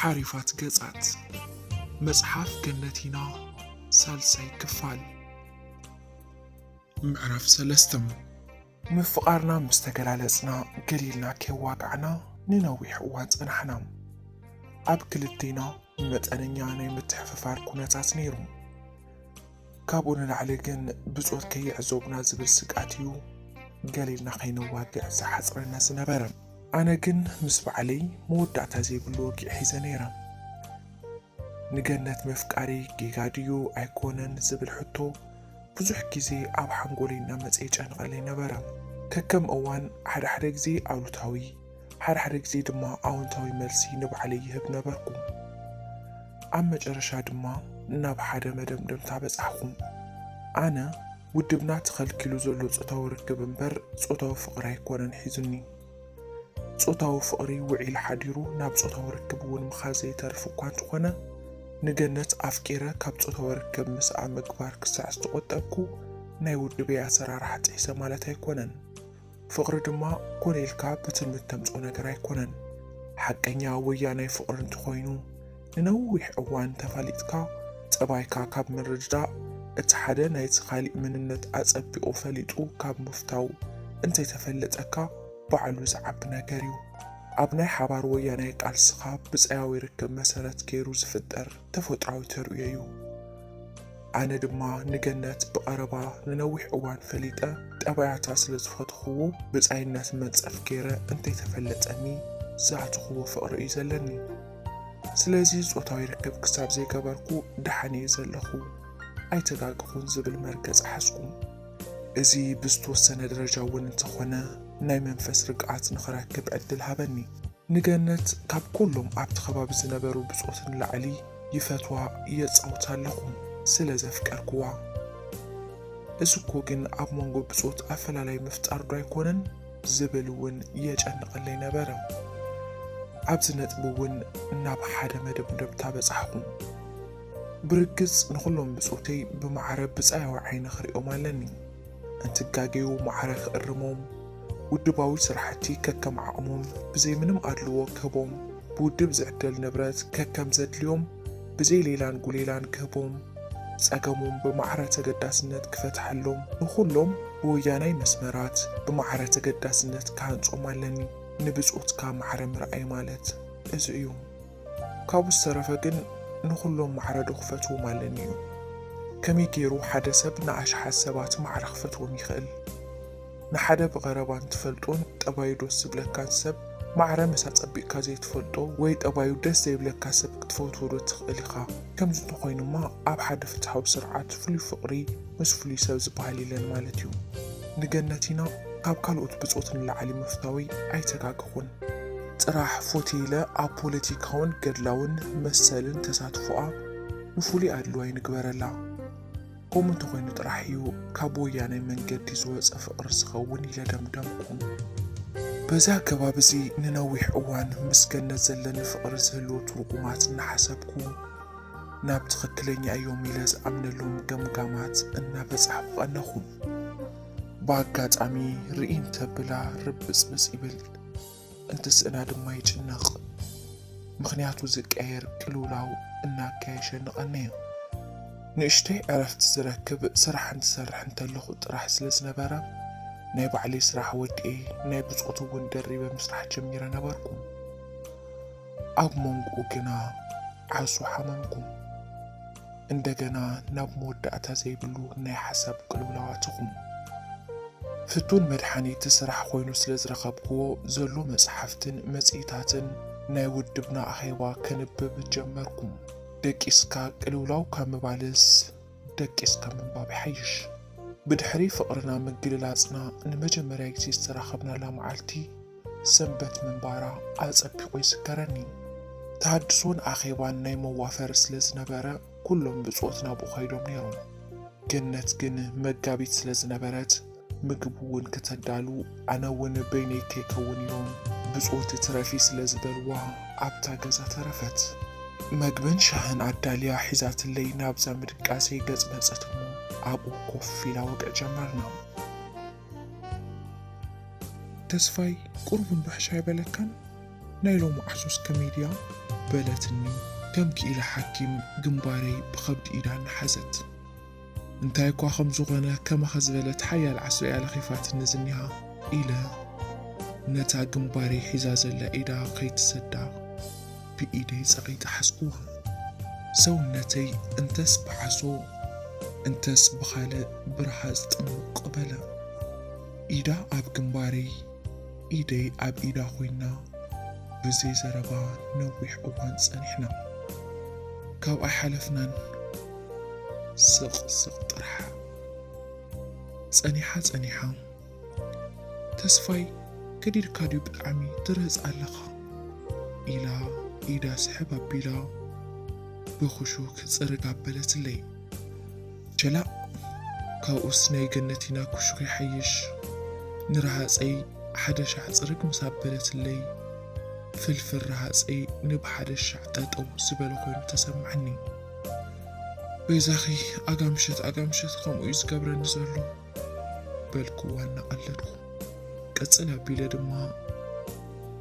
ዓሪፋት ገጻት። መጽሓፍ ገነቲና፣ ሳልሳይ ክፋል። ምዕራፍ ሰለስተ። ምፍቓርና ምስ ተገላለጽና፣ ገሊልና ከይዋጋዕና ንነዊሕ እዋን ጸናሕና። ኣብ ክልቴና መጠነኛ ናይ ምትሕፍፋር ኩነታት ነይሩ። ካብኡ ንላዕሊ ግን ብጾት ከይዕዘቡና ዝብል ስግኣት እዩ ገሊልና ከይነዋግዕ ዝሓጽረና ዝነበረ። ኣነ ግን ምስ ባዕለይ መወዳእታ ዘይብሉ ወግዒ ሒዘ ነይረ። ንገነት ምፍቃሪ ጌጋ ድዩ ኣይኮነን ዝብል ሕቶ ብዙሕ ግዜ ኣብ ሓንጎለይ እናመጸ ይጨንቐለይ ነበረ። ከከም እዋን ሓደ ሓደ ግዜ ኣሉታዊ፣ ሓደ ሓደ ግዜ ድማ ኣወንታዊ መልሲ ንባዕለይ ይህብ ነበርኩ። ኣብ መጨረሻ ድማ ናብ ሓደ መደምደምታ በጻሕኩ። ኣነ ውድብና ተኸልኪሉ ዘሎ ጾታዊ ርክብ እምበር ጾታዊ ፍቕሪ ኣይኮነን ሒዙኒ። ጾታዊ ፍቕሪ ውዒሉ ሓዲሩ ናብ ጾታዊ ርክብ እውን ምኻድ ዘይተርፍ እኳ እንተኾነ፣ ንገነት ኣፍቂረ ካብ ጾታዊ ርክብ ምስኣ ምግባር ክሳዕ ዝተቖጠብኩ ናይ ውድበይ ኣሰራርሓ ጥሒሰ ማለት ኣይኮነን። ፍቕሪ ድማ ኮነ ኢልካ ብትልሚ እተምጽኦ ነገር ኣይኮነን። ሓቀኛ ወያናይ ፍቕሪ እንተኾይኑ፣ ንነዊሕ እዋን ተፋሊጥካ፣ ጸባይካ ካብ ምርድዳእ፣ እቲ ሓደ ናይቲ ካሊእ መንነት ኣጸቢቑ ፈሊጡ ካብ ምፍታው እንተይተፈለጠካ፣ ባዕሉ ዝዓቢ ነገር እዩ። ኣብ ናይ ሓባር ወያናይ ቃልስኻ ብጻያዊ ርክብ መሰረት ገይሩ ዝፍጠር ተፈጥሮኣዊ ተርእዮ እዩ። ኣነ ድማ ንገነት ብቐረባ ንነዊሕ እዋን ፈሊጠ፣ ጠባያታ ስለ ዝፈተኽዎ፣ ብጻይነት መንጸፍ ገይረ እንተይተፈለጠኒ ዝኣተኽዎ ፍቕሪ እዩ ዘለኒ። ስለዚ ጾታዊ ርክብ ክሳብ ዘይገበርኩ ደሓን እየ ዘለኹ፣ ኣይተጋገኹን ዝብል መርገጽ ሓዝኩ። እዚ ብዝተወሰነ ደረጃ እውን እንተኾነ ናይ መንፈስ ርግኣት ንኽረክብ ዕድል ሃበኒ። ንገነት ካብ ኩሎም ኣብቲ ከባቢ ዝነበሩ ብጾት ንላዕሊ ይፈትዋ፣ የጻውታ ኣለኹ ስለ ዘፍቀርክዋ። እዚ እኮ ግን ኣብ መንጎ ብጾት ኣፈላላይ ምፍጣር ዶ ኣይኮነን ዝብል እውን የጨንቐለይ ነበረ። ኣብዚ ነጥቢ እውን ናብ ሓደ መደምደምታ በጻሕኹ። ብርግጽ ንኹሎም ብጾተይ ብማዕረ ብጻያዊ ዓይኒ ክርእዮም ኣለኒ። እንትጋገዩ ማዕረ ክእርሞም፣ ውድባዊ ስራሕቲ ከከም ዓቕሞም ብዘይ ምንም ኣድልዎ ክህቦም፣ ብውድብ ዝዕደል ንብረት ከከም ዘድልዮም ብዘይ ሌላን ጉሌላን ክህቦም፣ ጸገሞም ብማዕረ ተገዳስነት ክፈትሓሎም፣ ንኹሎም ብወያናይ መስመራት ብማዕረ ተገዳስነት ክሃንጾም ኣለኒ። ንብጾትካ ማዕረ ምርኣይ ማለት እዚ እዩ። ካብኡ ዝተረፈ ግን ንኹሎም ማዕረ ዶ ክፈትዎም ኣለኒ እዩ? ከመይ ገይሩ ሓደ ሰብ ንኣሽሓት ሰባት ማዕረ ክፈትዎም ይኽእል? ንሓደ ብቐረባ እንትፈልጦን ጠባዩ ደስ ዝብለካን ሰብ ማዕረ ምስ ኣጸቢቕካ ዘይትፈልጦ ወይ ጠባዩ ደስ ዘይብለካ ሰብ ክትፈትዎ ዶ ትኽእል ኢኻ? ከምዚ እንተኾይኑማ ኣብ ሓደ ፍትሓዊ ስርዓት ፍሉይ ፍቕሪ ምስ ፍሉይ ሰብ ዝበሃል የለን ማለት እዩ። ንገነቲና ካብ ካልኦት ብጾት ንላዕሊ ምፍታወይ ኣይተጋገኹን። ጥራሕ ፎቲ ኢለ ኣብ ፖለቲካውን ገድላውን መሰልን ተሳትፎኣ ንፍሉይ ኣድልዋይ ንግበረላ። ከምኡ እንተኾይኑ ጥራሕ እዩ ካብ ወያናይ መንገዲ ዝወጸ ፍቕሪ ዝኸውን ኢለ ደምደምኩ። በዚ ኣገባብ እዚ ንነዊሕ እዋን ምስ ገነት ዘለኒ ፍቕሪ ዝህልዎ ትርጉማት እናሓሰብኩ ናብ ትኽክለኛ እዮም ኢለ ዝኣምነሎም ገምጋማት እናበጻሕኩ ቀነኹ። ብኣጋጣሚ ርኢ እንተብላ ርብጽብጽ ይብል፣ እንትስእና ድማ ይጭነቕ። ምኽንያቱ ዝቀየር ቅልውላው እናጋየሸ ንቐነየ። ንእሽተይ ዕረፍቲ ዝረክብ ስራሕ እንትሰርሕ እንተለኹ ጥራሕ ስለ ዝነበረ፣ ናይ ባዕለይ ስራሕ ወዲኤ ናይ ብጾት እውን ደሪበ ምስራሕ ጀሚረ ነበርኩ። ኣብ መንጎኡ ግና ዓሶ ሓመምኩ። እንደገና ናብ መወዳእታ ዘይብሉ ናይ ሓሳብ ቅልውላው ኣተኹ። ፍቱን መድሓኒት ስራሕ ኮይኑ ስለ ዝረኸብክዎ፣ ዘሎ መጽሓፍትን መጽሔታትን ናይ ውድብና ኣኼባ ከንብብ ጀመርኩ። ደቂስካ ቅልውላው ካብ ምባልስ፣ ደቂስካ ምንባብ ይሓይሽ። ብድሕሪ ፍቕርና ምግልላጽና ንመጀመርያ ግዜ ዝተራኸብናላ መዓልቲ፣ ሰንበት ምንባራ ኣጸቢቑ ይዝከረኒ። ተሃድሶን ኣኼባን ናይ መዋፈሪ ስለ ዝነበረ፣ ኩሎም ብጾት ናብኡ ከይዶም ነይሮም። ገነት ግን መጋቢት ስለ ዝነበረት፣ ምግቢ እውን ክተዳሉ፣ ኣነ እውን በይነይ ከይከውን ኢሎም ብጾት ትረፊ ስለ ዝበልዋ፣ ኣብታ ገዛ ተረፈት። መግብን ሻህን ኣዳልያ ሒዛትለይ ናብዛ ምድቃሰይ ገጽ መጸት እሞ፣ ኣብኡ ኮፍ ኢላ ወግዒ ጀመርና። ተስፋይ፣ ቁሩብ እንዶ ሕሻ ኣይበለካን? ናይ ሎሚ ዓሶስ ከመይ ድያ? በለትኒ ከም ክኢላ ሓኪም ግንባረይ ብኸብዲ ኢዳ እናሓዘት። እንታይ እኳ ከም ዝኾነ ከማኸ ዝበለት ሓያል ዓሶ እያ ለኺፋትኒ ዝኒሃ ኢለ ነታ ግንባረይ ሒዛ ዘላ ኢዳ ከይትሰዳ ብኢደይ ጸቒጠ ሓዝኩዋ። ሰውነተይ እንተስ ብዓሶ እንተስ ብኻልእ ብረሃጽ ጥምቕ በለ። ኢዳ ኣብ ግንባረይ ኢደይ ኣብ ኢዳ ኮይና ብዘይ ዘረባ ነዊሕ እዋን ጸኒሕና። ካብ ኣይሓለፍናን ስቕ ስቕ ጥራሕ። ጸኒሓ ጸኒሓ "ተስፋይ ከዲድካ ድዩ ብጣዕሚ ትርህጽ ኣለኻ?" ኢላ ኢዳ ስሕብ ኣቢላ ብኽሹክ ጽርግ ኣበለትለይ። ሸላእ ካብኡስ ናይ ገነቲና ኩሹክ ይሓይሽ። ንረሃጸይ ሓደ ሻዕ ጽርግ ምስ ኣበለትለይ ፍልፍል ረሃጸይ ንብሓደ ሻዕ ጠጠው ዝበለ ኮይኑ ተሰማዕኒ። "በይዛኺ ኣጋምሸት ኣጋምሸት ከምኡ እዩ ዝገብረኒ ዘሎ" በልኩዋ እናቐለድኩ። ቅጽል ኣቢለ ድማ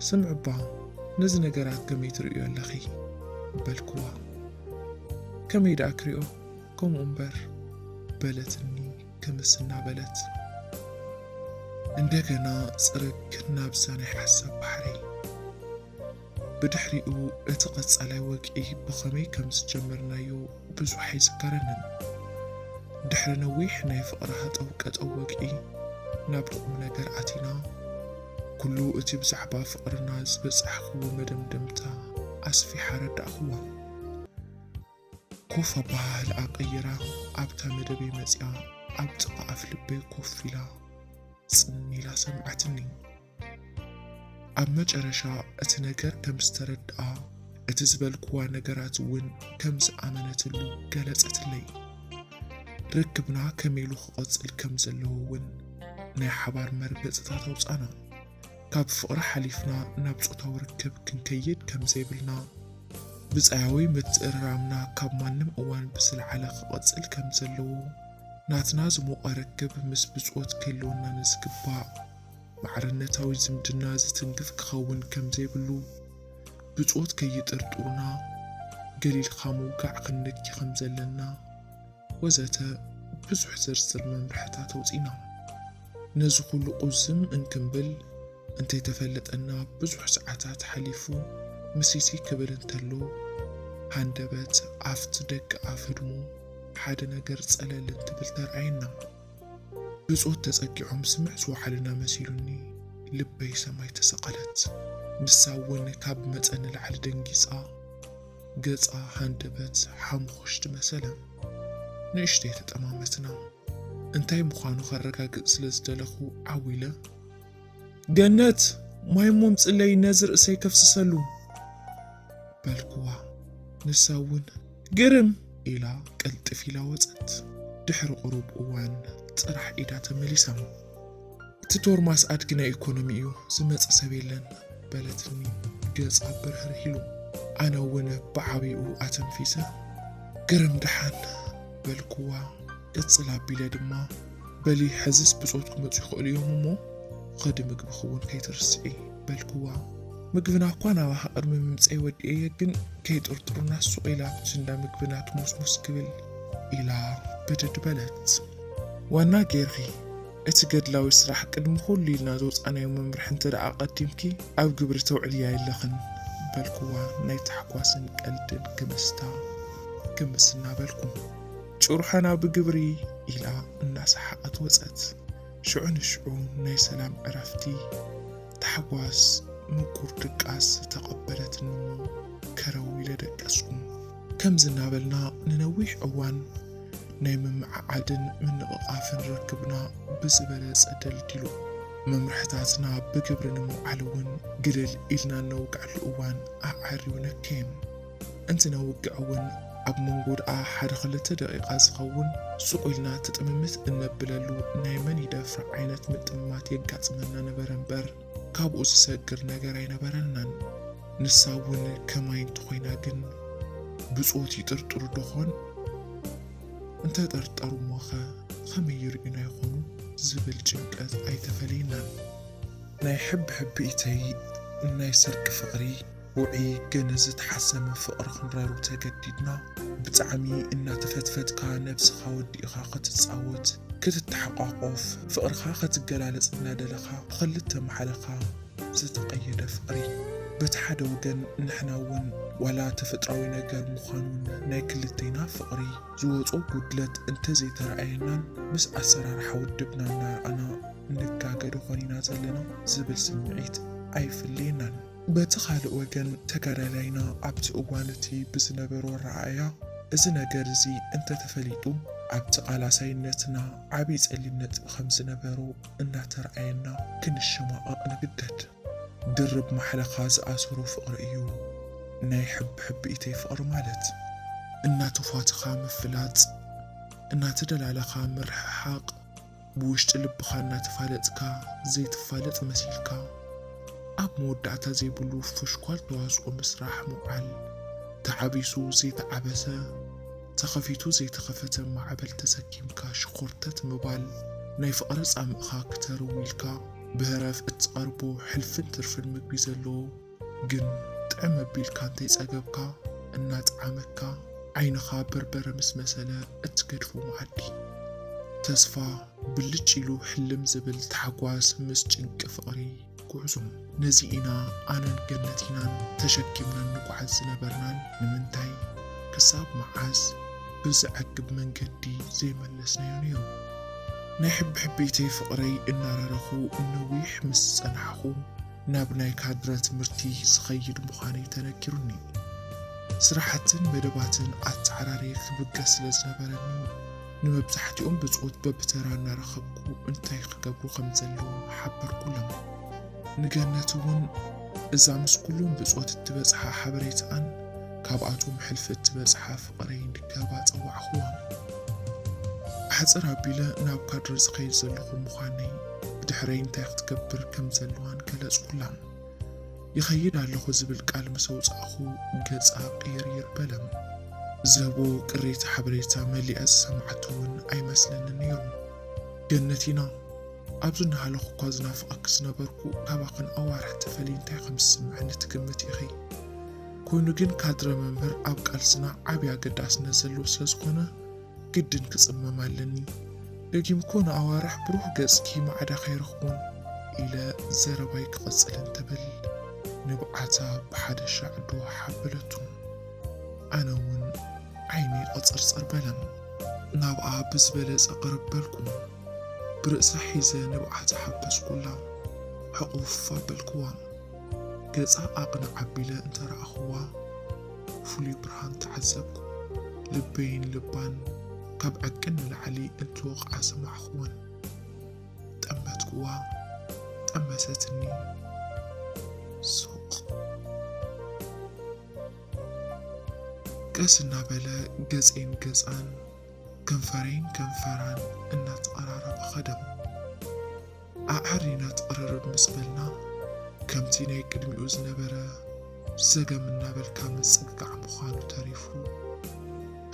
"ስምዕባ ነዚ ነገራት ከመይ ትርእዮ ኣለኺ?" በልኩዋ። "ከመይ ደኣ ክሪኦ ከምኡ እምበር" በለትኒ ክምስ እናበለት። እንደገና ጽርግ ናብዛ ናይ ሓሳብ ባሕሪ። ብድሕሪኡ እቲ ቀጻላይ ወግዒ ብኸመይ ከም ዝጀመርናዮ ብዙሕ ኣይዝከረንን። ድሕሪ ነዊሕ ናይ ፍቕሪ ሃጠው ቀጠው ወግዒ ናብ ቁም ነገር ኣቲና። ኩሉ እቲ ብዛዕባ ፍቕርና ዝበጻሕክዎ መደምደምታ ኣስፊሓ ረዳእክዋ። ኮፍ ኣበሃህልኣ ቀይራ ኣብታ መደበይ መጺኣ ኣብ ጥቓ ኣፍ ልበይ ኮፍ ኢላ ጽን ኢላ ሰምዓትኒ። ኣብ መጨረሻ እቲ ነገር ከም ዝተረድኣ፣ እቲ ዝበልክዋ ነገራት እውን ከም ዝኣመነትሉ ገለጸትለይ። ርክብና ከመይ ኢሉ ክቕጽል ከም ዘለዎ እውን ናይ ሓባር መርገጽታት ኣውጻና። ካብ ፍቕሪ ሓሊፍና ናብ ጾታዊ ርክብ ክንከይድ ከም ዘይብልና፣ ብጻያዊ ምትእርራምና ካብ ማንም እዋን ብዝለዓለ ክቕጽል ከም ዘለዎ፣ ናትና ዝሞቐ ርክብ ምስ ብጾት ክህልወና ንዝግባእ ማዕርነታዊ ዝምድና ዝትንክፍ ክኸውን ከም ዘይብሉ፣ ብጾት ከይጥርጥሩና፣ ገሊልካ ምውጋዕ ክንነኪ ከም ዘለና፣ ወዘተ ብዙሕ ዝርዝር መምርሕታት ኣውጺና። ነዚ ኩሉ ቁዝም እንክንብል እንተይተፈለጠና ብዙሕ ሰዓታት ሓሊፉ። ምሲሲ ክብል እንተሎ፣ ሃንደበት ኣብቲ ደገ ኣፍ ህድሞ ሓደ ነገር ጸለል እንትብል ተራእየና። ብጾት ተጸጊዖም ስምዕ ዝወዓሉና መሲሉኒ፣ ልበይ ሰማይ ተሰቐለት። ንሳ እውን ካብ መጠን ንላዕሊ ደንጊጻ፣ ገጻ ሃንደበት ሓሙኽሽቲ መሰለ። ንእሽተይ ተጠማመትና። እንታይ ምዃኑ ከረጋግጽ ስለ ዝደለኹ ዓው ኢለ፣ "ገነት፣ ማይ እሞ ምጽለይ ነዚ ርእሰይ ከፍስሰሉ" በልክዋ። ንሳ እውን "ግርም" ኢላ ቅልጥፍ ኢላ ወጸት። ድሕሪ ቁሩብ እዋን ጥራሕ ኢዳ ተመሊሳ። "እቲ ቶርማስ ኣድጊ ናይ ኢኮኖሚ እዩ፣ ዝመጽእ ሰብ የለን" በለትኒ ገጻ ብርህርህ ኢሉ። ኣነ እውን ብዓቢኡ ኣተንፊሰ "ግርም ደሓን" በልክዋ። ቅጽል ኣቢለ ድማ "በሊ ሕዝስ ብጾት ክመጹ ይኽእሉ እዮም እሞ ኸዲ ምግቢ ክውን ከይትርስዒ" በልክዋ። "ምግብና እኳ ናባኻ ቅድሚ ምምጸይ ወዲኤየ፣ ግን ከይጥርጥሩና ሱቕ ኢላ ኣብቲ እንዳ ምግብና ትሙስሙስ ክብል" ኢላ ብድድ በለት። "ዋና ጌርኺ፣ እቲ ገድላዊ ስራሕ ቅድሚ ኩሉ ኢልና ዘውጻእናዮ መምርሒ እንተ ደኣ ኣቐዲምኪ ኣብ ግብሪ ተውዕልያ የለኽን" በልክዋ ናይ ታሕጓስን ቀልድን ክምስታ ክምስ እናበልኩ። "ጭርሖና ብግብሪ" ኢላ እናሰሓቐት ወጸት። ሽዑ ንሽዑ ናይ ሰላም ዕረፍቲ፣ ታሕጓስ፣ ምቁር ድቃስ ተቐበለትኒ እሞ ከረው ኢለ ደቀስኩ። ከምዚ እናበልና ንነዊሕ እዋን ናይ ምምዕዓድን ምንቕቓፍን ርክብና ብዝበለጸ ደልዲሉ። መምርሕታትና ብግብሪ ንምውዓል እውን ግልል ኢልና እነውግዐሉ እዋን ኣዐርዩ ነከየን። እንትነውግዕ እውን ኣብ መንጎ ደኣ ሓደ ክልተ ደቂቓ ዝኸውን ሱቕ ኢልና ትጥምምት እነብለሉ ናይ መን ይደፍር ዓይነት ምጥምማት የጋጥመና ነበረ እምበር፣ ካብኡ ዝሰግር ነገር ኣይነበረናን። ንሳ እውን ከማይ እንተኾይና ግን፣ ብጾት ይጥርጥሩ ዶኾን? እንተጠርጠሩ እሞኸ ከመይ ይርእዩና ይኾኑ ዝብል ጭንቀት ኣይተፈለየናን። ናይ ሕብሕቢኢተይ ናይ ሰርቂ ፍቕሪ ውዑይ ግን ዝተሓሰመ ፍቕሪ ክንረሩ ተገዲድና። ብጣዕሚ እናተፈትፈትካ ነብስኻ ወዲእኻ ክትጻወት፣ ክትተሓቋቆፍ፣ ፍቕርኻ ክትገላለጽ እናደለኻ ብኽልተ ማሕለኻ ዝተቐየደ ፍቕሪ። በቲ ሓደ ወገን ንሕና እውን ዋላ ተፈጥራዊ ነገር ምዃኑን ናይ ክልተይና ፍቕሪ ዝወጾ ጉድለት እንተዘይተረኣየናን ምስ ኣሰራርሓ ውድብና እናረኣና ንጋገ ዶ ኾን ኢና ዘለና ዝብል ስምዒት ኣይፍለየናን። በቲ ካልእ ወገን ተጋዳላይና ኣብቲ እዋን እቲ ብዝነበሮ ኣረኣእያ እዚ ነገር እዚ እንተተፈሊጡ ኣብቲ ቃላሳይነትና ዓብዪ ጸሊም ነጥቢ ከም ዝነበሮ እናተረኣየና ክንሸማቐቕ ንግደድ። ድርብ ማሕለኻ ዝኣሰሮ ፍቕሪ እዩ ናይ ሕብሕቢኢተይ ፍቕሪ ማለት። እናተፏትኻ ምፍላጽ፣ እናተደላለኻ ምርሕሓቕ፣ ብውሽጢ ልብኻ እናተፋለጥካ ዘይትፋለጥ መሲልካ፣ ኣብ መወዳእታ ዘይብሉ ፍሽኳል ተዋስኦ ምስራሕ ምውዓል፣ ተዓቢሱ ዘይተዓበሰ፣ ተኸፊቱ ዘይተኸፈተ ማዕበል ተሰኪምካ ሽኾርተት ምባል፣ ናይ ፍቕሪ ጻምእኻ ክተርው ኢልካ ብህረፍ እትቐርቦ ሕልፍን ትርፍን ምግቢ ዘለዎ፣ ግን ጥዕም ኣቢልካ እንተይጸገብካ እናጠዓመካ፣ ዓይንኻ በርበረ ምስ መሰለ እትገድፎ መኣዲ። ተስፋ ብልጭ ኢሉ ሕልም ዝብል ታሕጓስ ምስ ጭንቂ ፍቕሪ ጉዕዞ። ነዚ ኢና ኣነን ገነቲናን ተሸኪምናን ንጓዓዝ ዝነበርናን ንምንታይ ክሳብ መዓስ ብዘዕግብ መንገዲ ዘይመለስናዮ ነይሩ። ናይ ሕብሕቢተይ ፍቕረይ እናረረኹ ነዊሕ ምስ ጸናሕኹ ናብ ናይ ካድረ ትምህርቲ ዝኸይድ ምዃነይ ተነጊሩኒ። ስራሓትን መደባትን ኣተዓራርየ ክብገስ ስለ ዝነበረኒ ንመብዛሕትኦም ብጾት በብተራ እናረኸብኩ እንታይ ክገብሩ ከም ዘለዎም ሓበርኩሎም። ንገነት እውን እዛ ምስ ኩሎም ብጾት እትበጽሓ ሓበሬታኣን ካብኣቶም ሕልፊ እትበጽሓ ፍቕረይን ከባ ጸዋዕኹዋ። ኣሕጽር ኣቢለ ናብ ካድረ ዝኸይድ ዘለኹ ምዃነይ ብድሕረይ እንታይ ክትገብር ከም ዘለዋን ገለጽኩላ። ይኸይድ ኣለኹ ዝብል ቃል ምስ ኣውጻእኹ ገጻ ቅይርይር በለ። ዝህቦ ቅሬታ ሓበሬታ መሊኣ ዝሰማዓቶ እውን ኣይመስለንን ነይሩ። ገነቲና፣ ኣብዚ እናሃለኹ እኳ ዝናፍቐኪ ዝነበርኩ፣ ካባኽን ኣዋርሕ ተፈልየ እንታይ ከም ዝስምዐኒ ትግምቲ ኢኺ። ኮይኑ ግን ካድረ መምህር ኣብ ቃልስና ዓቢ ኣገዳስነት ዘለዎ ስለ ዝኾነ ግድን ክጽመም ኣለኒ። ደጊምኮ ንኣዋርሕ ብሩህ ገጽኪ ማዕዳ ከይረኽቦን ኢለ ዘረባይ ክቕጽል እንትብል ንብዓታ ብሓደ ሻዕ ዶ ሓበለቱ። ኣነ እውን ዓይነይ ቐጽርጽር በለ። ናብኣ ብዝበለጸ ቅርብ በልኩ። ብርእሳ ሒዘ ንብዓታ ሓበስኩላ። ሕቑፍ ኣበልክዋ። ገጻ ኣቕንዕ ኣቢለ እንተ ረኣኽዋ፣ ፍሉይ ብርሃን ተዓዘብኩ። ልበይን ልባን ካብ ዕቅን ንላዕሊ እንትወቕዓ ሰማዕኽወን። ጠመትክዋ፣ ጠመተትኒ። ሱቕ። ቀስ እናበለ ገጸይን ገጻን፣ ከንፈረይን ከንፈራን እናተቐራረበ ኸደ። ኣዕሪና ትቕርርብ ምስ በልና፣ ከምቲ ናይ ቅድሚኡ ዝነበረ ዘገም እናበልካ ምጽግጋዕ ምዃኑ ተሪፉ፣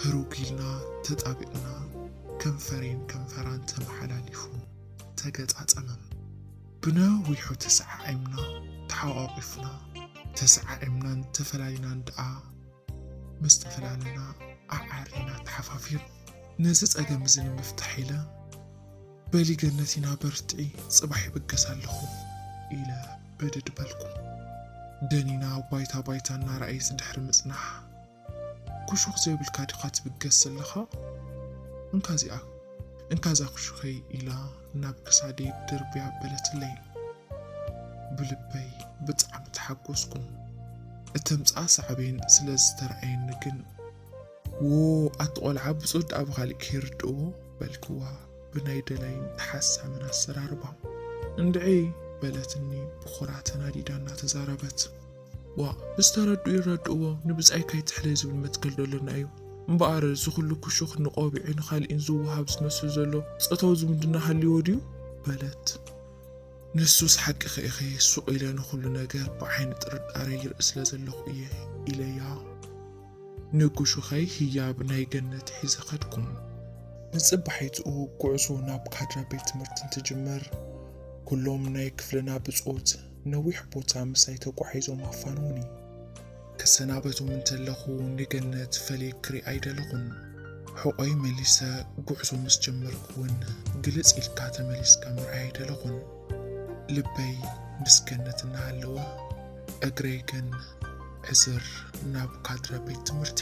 ህሩግ ኢልና ተጣቢቕና፣ ከንፈረይን ከንፈራን ተመሓላሊፉ ተገጣጠመ። ብነዊሑ ተሰዓዒምና፣ ተሓቋቒፍና፣ ተሰዓዒምናን ተፈላሊናን ደኣ ምስ ተፈላለና ኣዓሪና ተሓፋፊር። ነዚ ጸገም እዚ ንምፍታሕ ኢለ፣ "በሊ ገነቲና በርትዒ፣ ጽባሕ ይብገስ ኣለኹ" ኢለ ብድድ በልኩ። ደኒና ባይታ ባይታ እናረኣየት ድሕሪ ምጽናሕ፣ "ኩሹኽ ዘይብልካ ዲኻ ትብገስ ዘለኻ? እንካ እዚኣ፣ እንካ እዛ ኩሹኸይ" ኢላ ናብ ክሳደይ ድርብያ ኣበለትለይ። ብልበይ ብጣዕሚ ተሓጎስኩ። እተምጽኣ ሳዕቤን ስለ ዝተረኣየኒ ግን፣ "ዎ፣ ኣቲ ቆልዓ ብጾት ደኣ ብኻሊእ ከይርድእዎ" በልክዋ ብናይ ደላይን ተሓሳምን ኣሰራርባ። "እንድዒ" በለትኒ ብኹራ ተናዲዳ እናተዛረበት። "ዋ፣ ዝተረድኡ ይረድእዎ፣ ንብጻይ ካይትሕለይ ዝብል መትከል ዶ ኣለና እዩ? እምበኣር እዚ ኩሉ ኩሹኽ ንቆቢዕን ንኻልኢን ዝወሃብ ዝመስል ዘሎ ጾታዊ ዝምድና ሃልይዎ ድዩ?" በለት። "ንሱስ ሓቅኺ ኢኺ፣ ሱቕ ኢለ ንኹሉ ነገር ብዓይኒ ጥርጣረ ይርኢ ስለ ዘለኹ እየ" ኢለያ። ንኩሹኸይ ህያብ ናይ ገነት ሒዘ ከድኩ። ንጽባሒትኡ ጉዕዞ ናብ ካድረ ቤት ትምህርቲ እንትጅምር፣ ኩሎም ናይ ክፍልና ብጾት ነዊሕ ቦታ ምሳይ ተጓዒዞም ኣፋነዉኒ። ክሰናበቶም እንተለኹ ንገነት ፈልየ ክርኢ ኣይደለኹን። ሕቖይ መሊሰ ጉዕዞ ምስ ጀመርኩ እውን ግልጽ ኢልካ ተመሊስካ ምርኣይ ኣይደለኹን። ልበይ ምስ ገነት እናሃለወ እግረይ ግን ዕዝር ናብ ካድረ ቤት ትምህርቲ።